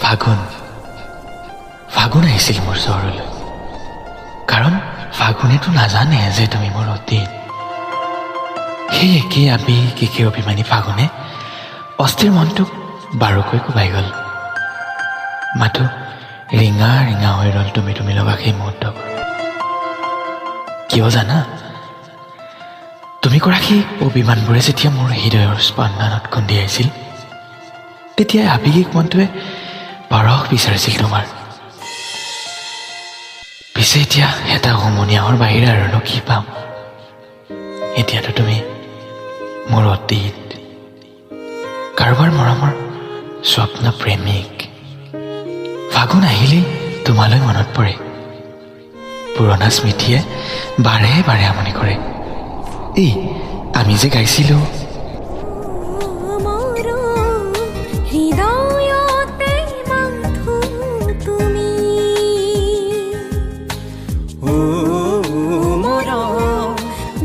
ফাগুন ফাগুন আহিছিল মোৰ চহৰলৈ, কাৰণ ফাগুনেতো নাজানে যে তুমি মোৰ অতীত। সেই একেই আবেগ, একে অভিমানী ফাগুনে অস্থিৰ মনটোক বাৰুকৈ কোবাই গ'ল। মাথো ৰিঙা ৰিঙা হৈ ৰ'ল তুমি তুমি লগা সেই মুহূৰ্তবোৰ। কিয় জানা? তুমি কৰা সেই অভিমানবোৰে যেতিয়া মোৰ হৃদয়ৰ স্পন্দনত খুন্দিয়াইছিল, তেতিয়া আৱেগিক মনটোৱে পৰশ বিচাৰিছিল তোমাৰ। পিছে এতিয়া এটা হুমুনিয়াহৰ বাহিৰে আৰুনো কি পাম? এতিয়াতো তুমি মোৰ অতীত, কাৰোবাৰ মৰমৰ স্বপ্ন প্ৰেমিক। ফাগুন আহিলেই তোমালৈ মনত পৰে, পুৰণা স্মৃতিয়ে বাৰে বাৰে আমনি কৰে। এই আমি যে গাইছিলোঁ, মোৰ হৃদয়তে মাথো তুমি। ও মৰম,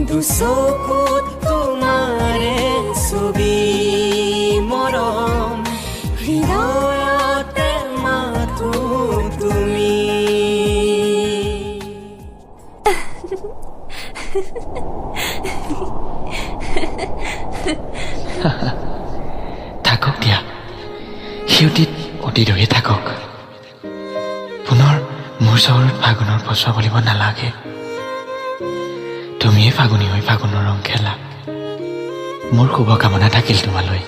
দুচকুত তোমাৰে ছবি, মৰম, হৃদয়তে মাথো তুমি। থাকক দিয়া, সেই অতীত অতীত হৈয়ে থাকক। পুনৰ মোৰ চহৰত ফাগুনৰ পচোৱা বুলিব নালাগে। তুমিয়ে ফাগুনী হৈ ফাগুনৰ ৰং খেলা। মোৰ শুভকামনা থাকিল তোমালৈ।